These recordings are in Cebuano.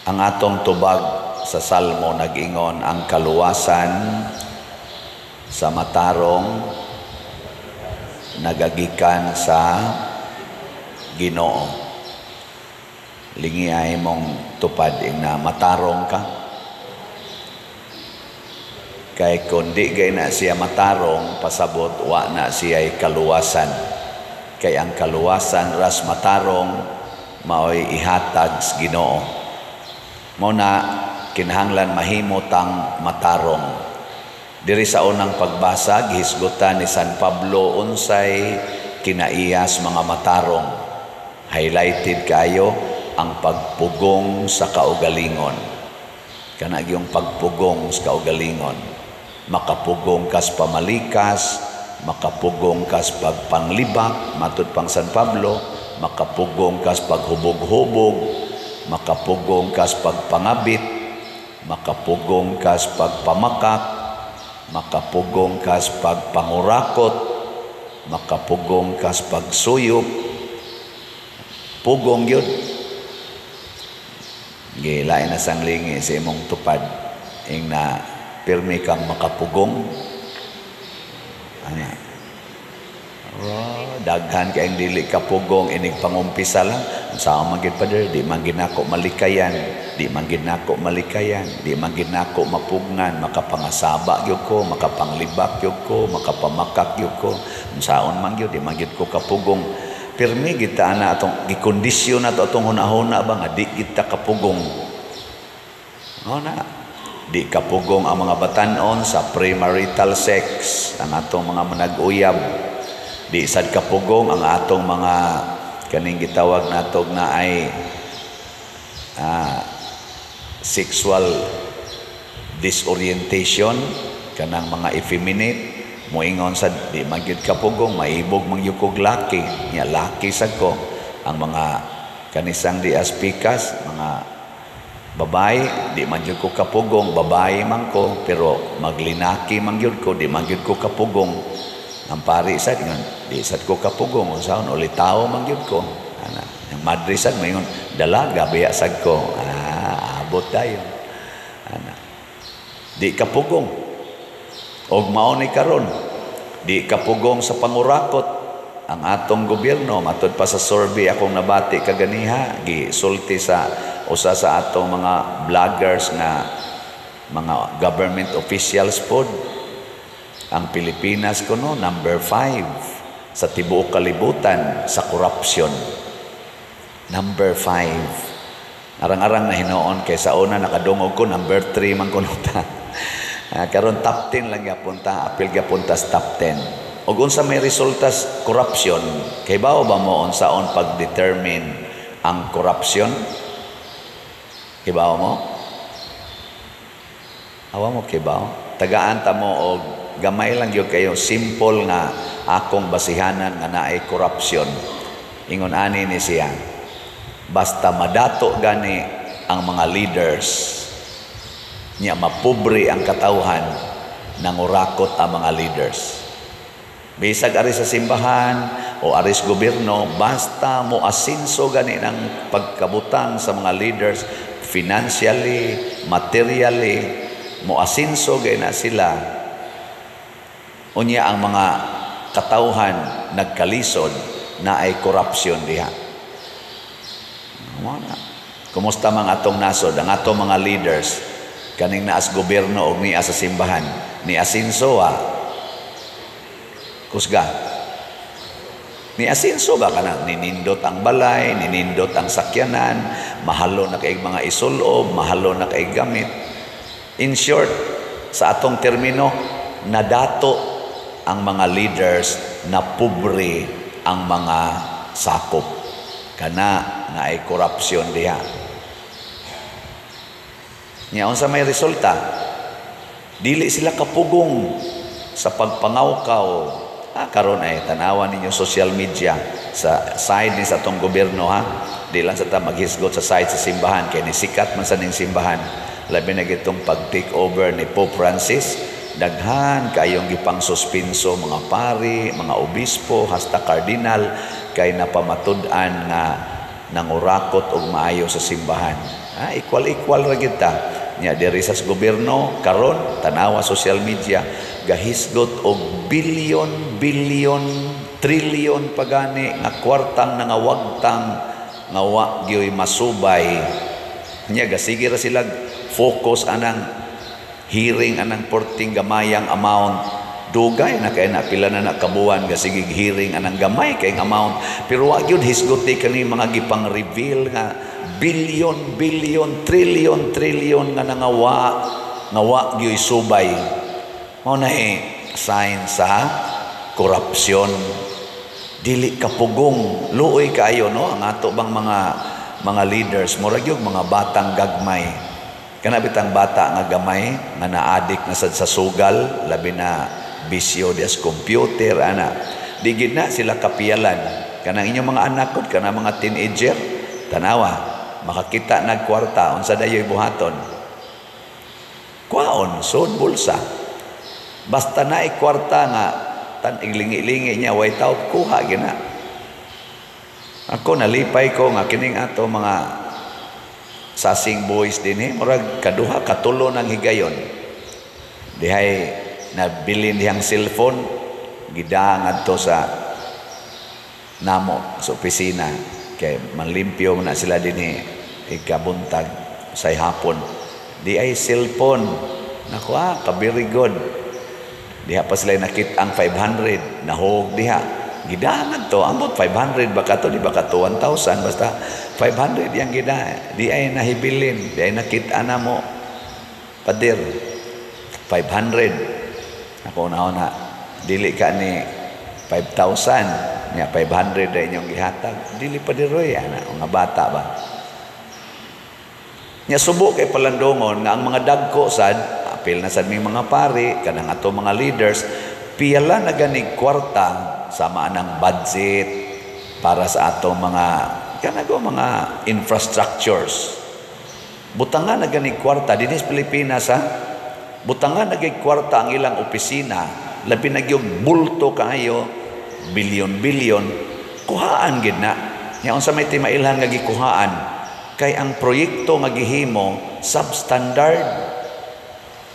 Ang atong tubag sa Salmo nag-ingon ang kaluwasan sa matarong nagagikan sa Ginoo. Lingi ay mong tupad ing na matarong ka. Kay kung di gay na siya matarong, pasabot wa na siya kaluwasan. Kay ang kaluwasan ras matarong maoy ihatag sa Ginoo. Mao na kinahanglan mahimo tang matarong. Diri sa unang pagbasa, gihisgutan ni San Pablo unsay kinaiyas mga matarong. Highlighted kayo ang pagpugong sa kaugalingon. Kana yung pagpugong sa kaugalingon. Makapugong kas pamalikas, makapugong kas pagpanglibak, matud pang San Pablo, makapugong kas paghubog-hubog, makapugong kas pagpangabit, makapugong kas pagpamakak, makapugong kas pagpangurakot, makapugong kas pagsuyop. Pugong yun. Gilain na sang lingi sa imong tupad ing na pirmi kang makapugong. Ana. Oh, daghan kay dili kapugong inig pangumpisa lang. Sa man gid, Father, di man gid nako malikayan, di man gid nako malikayan, di man gid nako mapugngan, makapangasaba gyud ko, makapanglibak gyud ko, makapamakak gyud ko. Unsaon man gyud, di man gyud ko kapugong. Pirmi kita ana atong gikondisyon nato atong hunahuna ba nga di kita kapugong. O na, di kapugong ang mga batanon sa premarital sex, ang atong mga manag-uyab. Di sad kapugong ang atong mga kaning gitawag natog na ay sexual disorientation, kanang mga effeminate. Moingon sa di man gyud kapugong, maibog man gyud kog laki nya, laki sad ko. Ang mga kanisang di aspikas mga babae, di man gyud ko kapugong, babae man ko pero maglinaki man gyud ko, di man gyud ko kapugong. Ang pari sad ingon, di sad ko kapugong, unsaon, ulitawo man gyud ko. Ana, ang madre sad moingon, dalaga biya sad ko. Abot tayo ana, di kapugong. Og mao ni karon, di kapugong sa pangurakot ang atong gobyerno, matud pa sa survey akong nabati kaganiha, gisulti sa usa sa atong mga vloggers nga mga government officials pod, ang Pilipinas kuno number 5 sa tibuok kalibutan sa corruption. Number 5. Arang-arang na hinuon kay sa una nakadungog ko number 3 man kuno ta. Karon top 10 lang gyapon ta, apil gyapon ta sa top 10. Og unsa may resulta sa corruption? Kay bao ba mo unsaon pag-determine ang corruption? Kibaw mo? Awa mo kibaw? Tagaan ta mo og gamay lang gyud kayo, simple nga akong basihanan nga naay corruption. Ingon ani ni siya. Basta madato gani ang mga leaders nya mapobre ang katawhan, nangurakot ang mga leaders. Bisag ari sa simbahan o ari sa gobyerno, basta mo asinso gani ng pagkabutang sa mga leaders financially, materially, mo asinso gani na sila. Unya ang mga katawhan nagkalisod, na ay corruption diha. Mo na. Kumusta mang atong nasod, ang atong mga leaders kaning naas gobyerno og niya sa simbahan, ni asinso ah? Kusga. Ni asinso ba kanang ninindot ang balay, ninindot ang sakyanan, mahalo na kay mga isulob, mahalo na kay gamit? In short, sa atong termino, nadato ang mga leaders na pobre ang mga sakop. Kana na ay korupsyon diha. Nya unsa may resulta? Dili sila kapugong sa pagpangawkaw. Karon ay tanawan ninyo social media sa side ni sa atong gobyerno ha. Di lang sa ta maghisgot sa side sa simbahan kay ni sikat man sa ning simbahan. Labi na gitong pag-take over ni Pope Francis, daghan kayong gipang suspinso mga pari, mga obispo, hasta kardinal kay napamatud-an nga Nangurakot og maayo sa simbahan. Ah, equal-equal ra gyud ta. Nya diri sa gobyerno karon, tanawa social media, gahisgot og bilyon, bilyon, trilyon pagani nga kwartang nangawagtang nga wa gyoy masubay. Nya gasige ra sila focus anang hearing anang porting gamayang amount. Dugay na kay na, pila na na kabuan gasige hearing anang gamay kay amount, pero wa gyud hisguti kani mga gipang reveal nga bilyon, bilyon, trilyon, trilyon nga nangawa nga wa gyoy subay. Mao na eh sign sa korupsyon. Dili kapugong, luoy kaayo, no, ang ato bang mga leaders, murag yung mga batang gagmay. Kana bitang bata nga gamay nga naadik na sad sa sugal, labi na bisyo dias computer ana. Di gid na sila kapiyalan. Kanang inyong mga anak kod, kana mga teenager, tanawa, makakita nag kwarta, unsa dayoy buhaton? Kwaon, sud bulsa. Basta na kwarta nga tan iglingi-lingi niya way taw, kuha gina. Ako nalipay ko nga kining ato mga sasing boys dinhi, murag kaduha katulo ng higayon. Dihay nabilin dihang cellphone, gidaa ngadto sa namo sa opisina kay manlimpyo na sila dinhi ikabuntag say hapon. Di ay cellphone nako, ah, ka very good. Diha pa sila nakit ang 500, nahog diha, gidaa ngadto. Ambot 500 ba kato, di ba kato 1,000, basta 500 yang gida. Di ay nahibilin, di ay nakit-an na mo, pader, 500. Ako na na dili ka ni 5,000 nya, 500 na inyong gihatag. Dili pa diroy ana mga bata ba. Nya subo kay palandongon nga ang mga dagko sad, apil na sad may mga pari, kanang ato mga leaders, piyala na ganig kwarta sama anang budget para sa ato mga kanago mga infrastructures. Butangan na ganig kwarta dinhi sa Pilipinas, ha. Butangan na gay kwarta ang ilang opisina, labi na gyud bulto kaayo, bilyon-bilyon, kuhaan gid na. Nya unsa may timailhan nga gikuhaan? Kay ang proyekto nga gihimo substandard.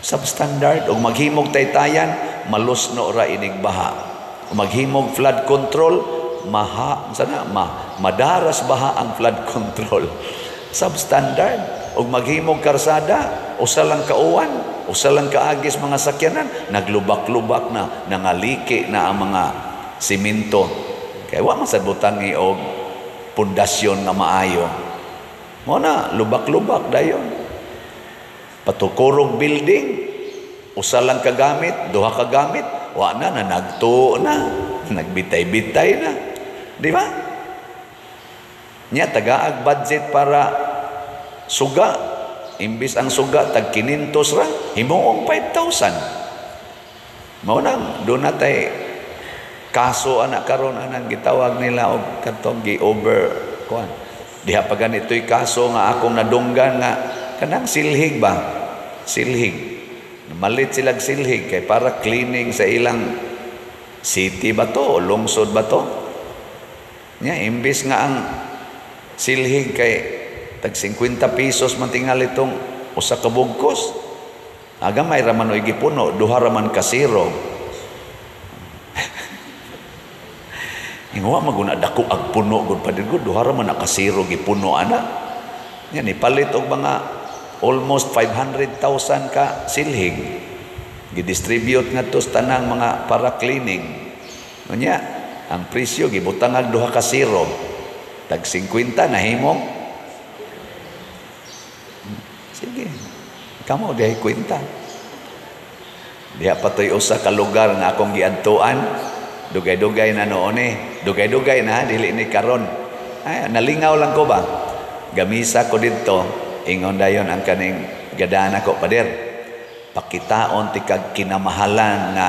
Substandard. Og maghimog taytayan, malusno ra inig baha. Og maghimog flood control, maha sana ma, madaras baha ang flood control. Substandard. Og maghimog karsada, usa lang kauwan, usa lang kaagis mga sakyanan, naglubak-lubak na, nangaliki na ang mga simento. Kay wa man sad butangi og pundasyon nga maayo. Mo na lubak-lubak dayon. Patukurog building, usa lang kagamit, duha kagamit, wa na, nanagtuo na, nagbitay-bitay na. Di ba? Nya tagaag budget para suga, imbis ang suga tag 500 ra, himuong 5,000. Mao nang doon na tay kaso anak karon anang gitawag nila og katong gi over kuan. Diha pa ganito'y kaso nga akong nadunggan nga kanang silhig ba? Silhig. Malit silag silhig kay para cleaning sa ilang city ba to o lungsod ba to? Nya imbis nga ang silhig kay tag 50 pesos man tingali itong usa ka bugkos. Aga may raman oy gipuno, duha raman ka zero. Ingon maguna dako ag puno gud pa gud, duha ra man ka zero gipuno ana. Nya ni palit og mga almost 500,000 ka silhig. Gidistribute ngadto sa tanang mga para cleaning. Unya, ang presyo gibutangag duha ka zero. Tag 50 nahimong. Sige. Kamo dihay kwenta. Diha pa to'y usa ka lugar nga akong giadtuan. Dugay-dugay na noon eh. Dugay-dugay na, dili ni karon. Ay, nalingaw lang ko ba? Gamisa ko didto, ingon dayon ang kaning gadana ko, pader. Pakitaon ti kag kinamahalan nga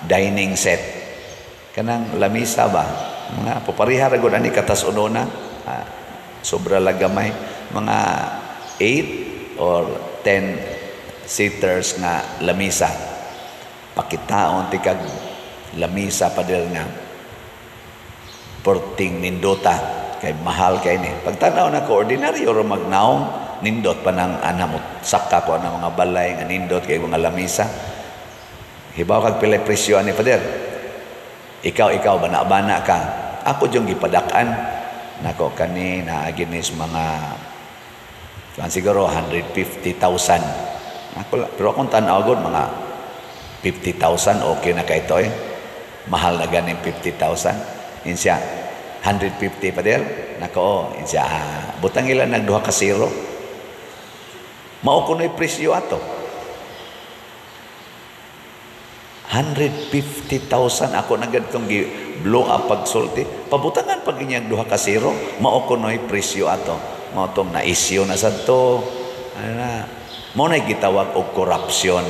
dining set. Kanang lamisa ba? Mga popariha ra gud ani katas-unona. Ah, sobra lang gamay. Mga 8 or 10 seaters nga lamisa. Pakitaon ti kag lamisa, pader, nga porting nindota. Kay mahal kay ni. Pagtanaw na ko, ordinaryo ro magnaong, nindot pa ng ana mo, saka ko ang mga balay nga nindot kay mga lamisa. Hibaw kag pilay presyo ani, Father? Ikaw bana-bana ka. Ako yung gipadak-an nako kani naagi ni mga kuan siguro 150,000. Ako, pero akong tan-aw gud, mga 50,000 okay na kay ito eh. Mahal na ganing 50,000. Insiya, 150, Father? Nako, oh, insiya, butang ila nag duha ka zero. Mao kuno'y presyo ato. 150,000 ako na gadtong gi blow up pagsulti. Pabutangan pag inyang duha ka zero, mao kuno'y presyo ato. Mao tong na-issue na sadto. Ano na? Mao na'y gitawag og korupsyon.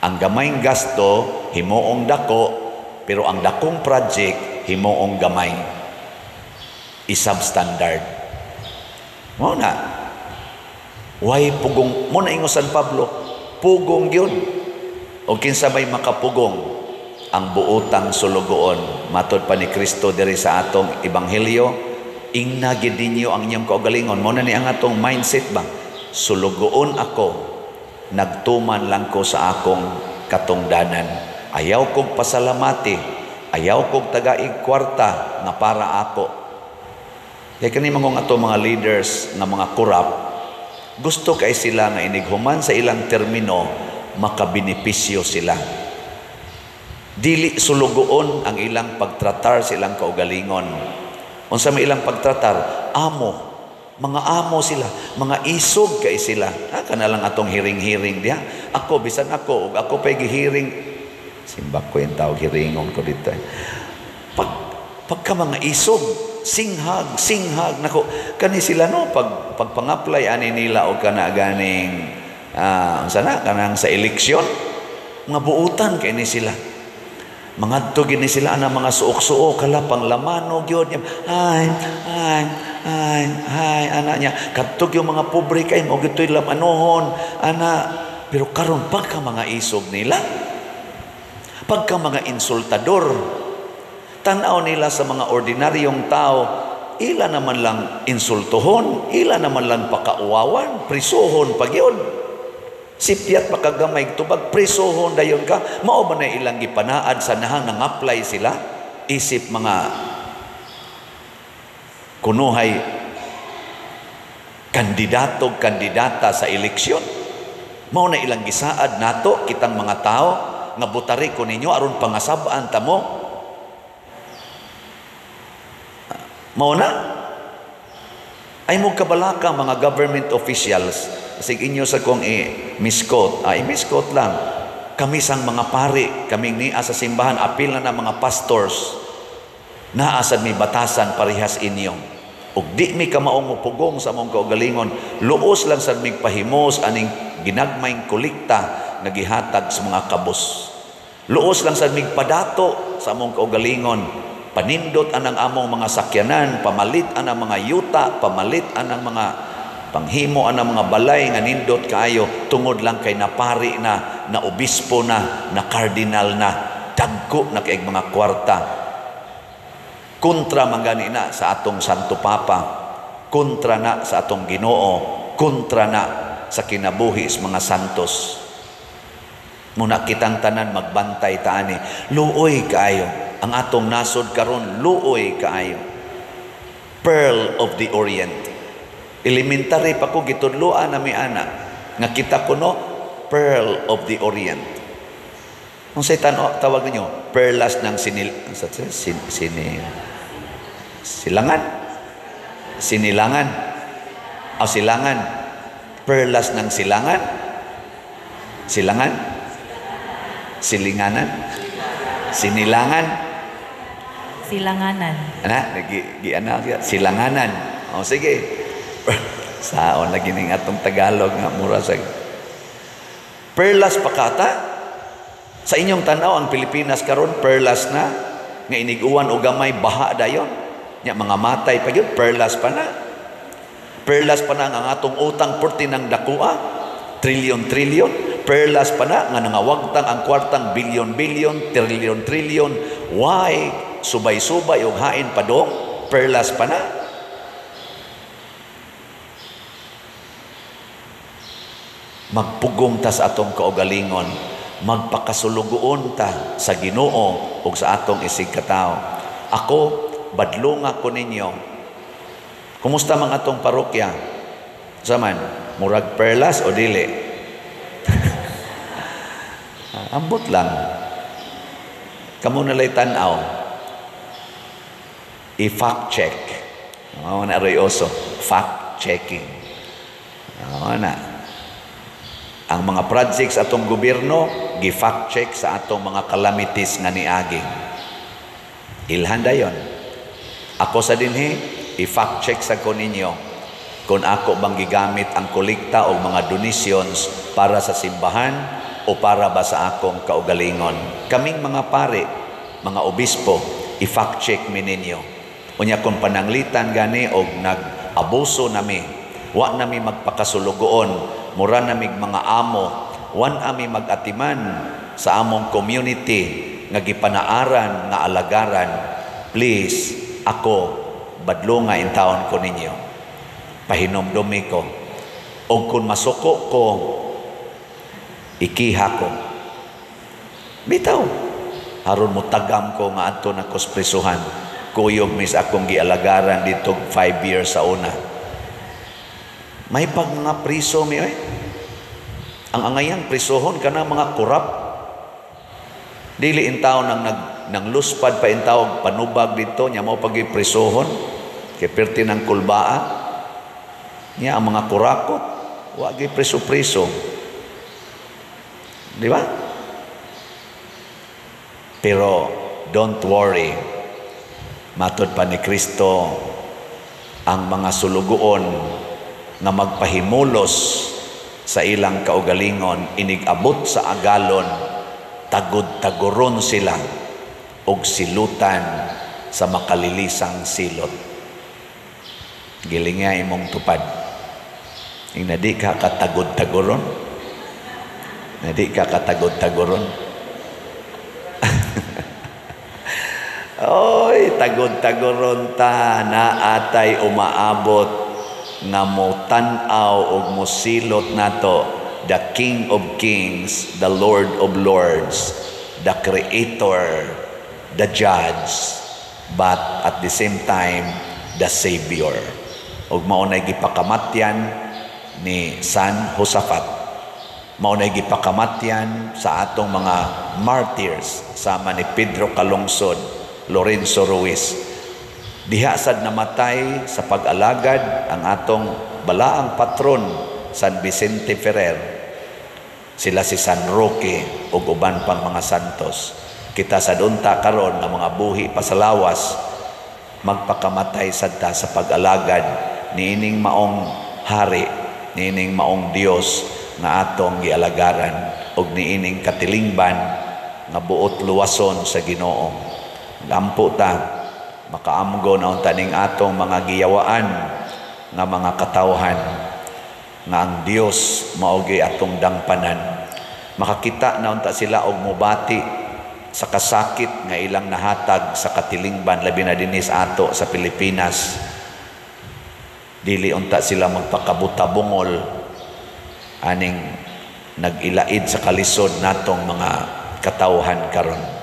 Ang gamayng gasto himuong dako, pero ang dakong project himuong gamay. I-substandard. Mao na. Why pugong mo na ingon San Pablo, pugong gyud. O kinsa may makapugong ang buotang sulugoon? Matod pa ni Kristo diri sa atong ebanghelyo, ingna gid ninyo ang inyong kaugalingon. Mo na ni ang atong mindset ba? Sulugoon ako, nagtuman lang ko sa akong katungdanan. Ayaw kog pasalamati, ayaw kog tagaig kwarta nga para ako. Kaya kani mga ato mga leaders nga mga corrupt, gusto kay sila nga inighuman sa ilang termino, makabenepisyo sila. Dili sulugoon ang ilang pagtratar sa ilang kaugalingon. Unsa may ilang pagtratar? Amo. Mga amo sila, mga isog kay sila. Ha, kana lang atong hiring-hiring diha. Ako bisan ako, ug ako pay gihiring. Simbak ko yung tawag, hiringon ko dito. Pagka mga isog, singhag, singhag nako kani sila no, pag pagpang-apply ani nila og kana ganing unsa na kanang sa eleksyon, mga buutan kay ni sila. Mangadto gid ni sila ana mga suok-suok, kala pang lamano gyud. Ay, ay, ay, ay, ana niya. Kadto yung mga pobre kay mo gitoy lamanohon ana, pero karon pagka mga isog nila, pagka mga insultador, tan-aw nila sa mga ordinaryong tao, ila naman lang insultuhon, ila naman lang pakauwawan, prisuhon pag yun. Sipyat pakagamay tubag, prisuhon dayon ka. Mao ba na ilang gipanaad sa nahang nang-apply sila? Isip mga kunuhay kandidato kandidata sa eleksyon. Mao na ilang gisaad nato kitang mga tao nga butari ko ninyo aron pangasab-an ta mo. Mao na ay mo kabalaka mga government officials. Kasi inyo sa kong i-misquote, i-misquote lang. Kami sang mga pari, kaming niya sa simbahan, apil na ng mga pastors, naasad mi batasan parehas inyo. Ug di mi kamaong mupugong sa among kaugalingon, luos lang sad mig pahimos aning ginagmayng kolekta nga gihatag sa mga kabos. Luos lang sad mig padato sa among kaugalingon. Panindot anang among mga sakyanan, pamalit anang mga yuta, pamalit anang mga panghimo anang mga balay nga nindot kaayo tungod lang kay napari na, na obispo na, na kardinal na, dagko na kay mga kwarta. Kontra man gani na sa atong Santo Papa, kontra na sa atong Ginoo, kontra na sa kinabuhi sa mga santos. Muna kitang tanan magbantay taani, luoy kaayo ang atong nasod karon, luoy kaayo. Pearl of the Orient. Elementary pa ko gitudloan na mi ana nga kita kuno Pearl of the Orient. Unsay tan-o tawag ninyo? Perlas ng sinil sin, sin, silangan. Sinilangan. O silangan. Perlas ng silangan. Silangan. Silinganan. Sinilangan. Silanganan. Ana, gi ana silanganan. O sige. Saon lagi ning atong Tagalog nga mura sa perlas pakata. Sa inyong tanaw ang Pilipinas karon perlas na nga iniguan og gamay baha dayon. Nya mga matay pa gyud, perlas pa na. Perlas pa na ang atong utang perti ng dakua, trilyon-trilyon. Perlas pa na nga nangawagtang ang kwartang bilyon-bilyon, trilyon-trilyon. Why subay-subay og hain padong? Perlas pa na. Magpugong ta sa atong kaugalingon, magpakasulugoon ta sa Ginoo ug sa atong isig katawo. Ako, badlonga ko ninyo. Kumusta man atong parokya? Saman, murag perlas o dili? Ambot lang. Kamu nalay tan-aw. I-fact check. Oo na, aroy oso. Fact checking. Oo na. Ang mga projects atong gobyerno, gi-fact check sa atong mga calamities nga niagi. Ilhan dayon. Ako sa dinhi, i-fact check sa ko ninyo kung ako bang gigamit ang kolekta o mga donations para sa simbahan o para ba sa akong kaugalingon. Kaming mga pare, mga obispo, i-fact check mi ninyo. Unya kung pananglitan gani og nag-abuso nami, wa nami magpakasulugoon, mura nami mga amo, wan ami mag-atiman sa among community nga gipanaaran nga alagaran, please, ako badlonga intawon ko ninyo. Pahinomdumi ko. O kung masuko ko, ikiha ko. Bitaw. Haron mo tagam ko nga adto na prisuhan. Kuyog mis akong gialagaran dito 5 years sa una. May pag mga priso mi oy. Ang angayang prisuhon kana mga korap. Dili intaw nang nag nang luspad pa intaw panubag dito nya mao pagi prisuhon kay perti ng kulbaa. Nya ang mga kurakot wa gi priso-priso. Di ba? Pero don't worry. Matod pa ni Kristo ang mga sulugoon nga magpahimulos sa ilang kaugalingon inig-abot sa agalon, tagod-taguron sila og silutan sa makalilisang silot. Gilinga imong tupad. Ing nadi ka katagod-taguron. Nadi ka katagod-taguron. Oy, tagod-taguron ta naatay umaabot nga motan-aw og mosilot nato the King of Kings, the Lord of Lords, the Creator, the Judge, but at the same time the Savior. Og mao nay gipakamatyan ni San Josafat. Mao nay gipakamatyan sa atong mga martyrs sama ni Pedro Calungsod, Lorenzo Ruiz. Diha sad namatay sa pag-alagad ang atong balaang patron San Vicente Ferrer. Sila si San Roque ug uban pang mga santos. Kita sad unta karon nga mga buhi pa sa lawas magpakamatay sad ta sa pag-alagad niining maong hari, niining maong Dios nga atong gialagaran ug niining katilingban nga buot luwason sa Ginoo. Gampo ta makaamgo na unta ning atong mga giyawaan nga mga katawhan nga ang Dios mao gyud atong dangpanan. Makakita na unta sila og mobati sa kasakit nga ilang nahatag sa katilingban labi na dinhi sa ato sa Pilipinas. Dili unta sila magpakabutabungol aning nag-ilaid sa kalisod natong mga katawhan karon.